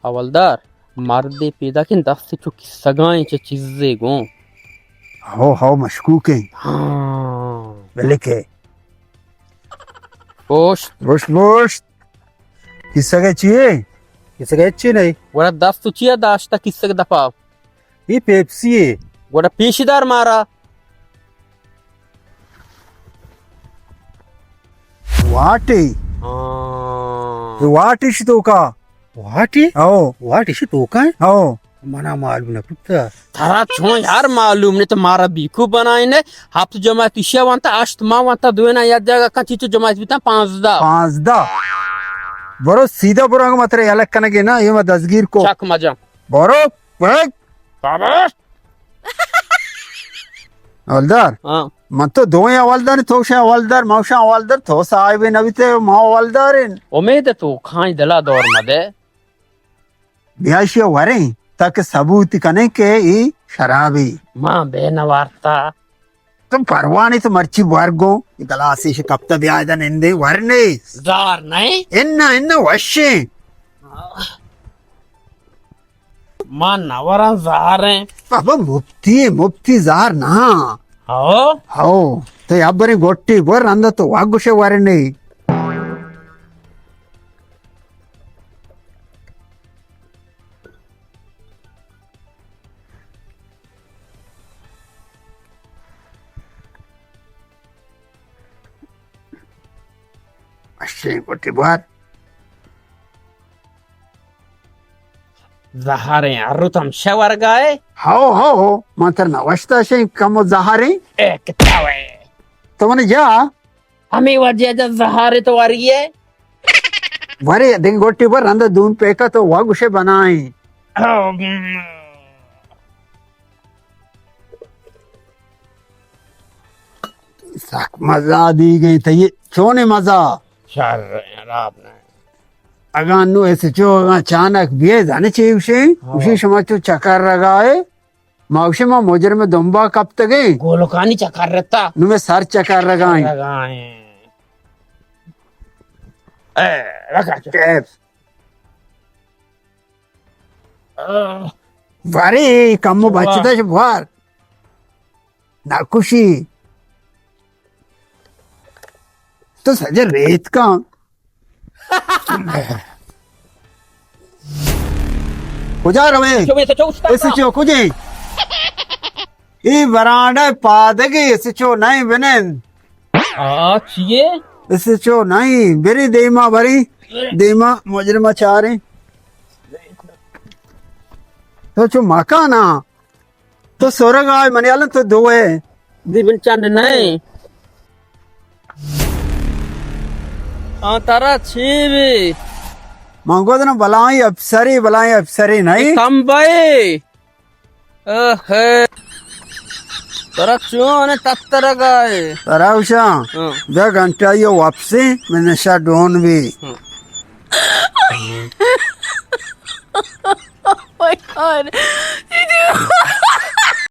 حوالدار، مردے پیداکیں دست چو کسگائیں چہ چیزے گوں۔ ہو، ہو، مشکوکیں۔ ہاں۔ بلے کہ پشت۔ پشت، پشت۔ کسگ چی ئے؟ کسگ چی نہیں۔ گڑا دست چیا داشتہ کسگ دپا؟ اے پیپسی ئے۔ گڑا پیش دار مارا۔ واٹے۔ ہاں۔ اے واٹے شی توکا۔ واٹے؟ او۔ واٹے شی توکا ئے؟ او۔ منا معلوم نہ بوتا۔ ترا چون یار معلوم نے، تو مارا بیکو بنائینے۔ ہفت جماعت ایشیا وانتا، ہشت ما وانتا، دوینا یک جاگہ کن، چی تو جماعت بیتا پانزدہ۔ پانزدہ۔ برو سیدھا برو، اگہ ما ترا یلہ کنگے نا، یہ ما دستگیر کو۔ چک مجم۔ برو، برو۔ شاباش۔ حوالدار۔ ہاں۔ من تو دوئیں حوالدار، تو شا حوالدار، ما شا حوالدار، تو صاحب نبیتے، ما حوالدار ہیں۔ امید تو کھائیں دلا دور مدے۔ بیا ایشی ء وریں، تاکہ ثبوت کنیں کہ اے شرابی۔ ما بے نہ وارتا۔ تو پرواہ نی، تو مرچی بور گوں، اے گلاسے ایش کپتہ، بیا ادا نندیں، ور نے۔ زہر نئیں؟ اناں، اناں، وشیں۔ ما نہ وراں زہریں۔ بابا مفتی، مفتی زہر نہ۔ ہو؟ ہو۔ تو یا بریں گوٹی بور، رندا تو وا گوشے ور نے۔ اشیں گوٹی بور۔ زہریں، ہر روت ہمشہ ورگائے؟ ہو، ہو، ہو۔ من تر نہ وشتا شیں کمو زہریں۔ اے کتاوے۔ تو من جا۔ ہمے وجہ جا زہر تو وریے۔ ورے دگہ گوٹی بور، رندا دون پیکا تو وا گوشے بنائیں۔ سک مزہ دی گئی تئی، چونے مزہ؟ شر، خراب نہ۔ اگاں نو ایس ایچ او اگاں چانک بیئے، زانے چے گوشے؟ ہاں۔ گوشے شما چو چکر رگائے۔ ما گوشیں، ما مجرم دمبا کپتگیں۔ گولکانی چکر رتا۔ نو میں سر چکر رگائیں۔ رگائیں۔ اے، رکا چکر۔ ٹیپ۔ آہ۔ باری کمو واہ۔ بچتا چ بوار۔ ناکوشی۔ تو سجے ریت کن۔ کجا روے؟ چو بے تو چو اشتاتا۔ اس چو کجے؟ ای برانڈہ پادگی اس چو نہیں بنند۔ آ، چیے؟ اس چو نہیں، بری دیما بری، دیما مجرمہ چاریں۔ تو چو مکانا۔ تو سورگ آئے منی الان تو دوئے۔ دی من چند نہیں۔ آ، ترا چی بی؟ من گوشت نا بلائیں افسری، بلائیں افسری نہیں۔ کم بھائی۔ اہے۔ ترا چون تترگائے؟ ترا اوشاں۔ ہاں۔ دہ گھنٹہ یہ واپسی، من نشہ ڈون بی۔ ہاں۔ Oh my God.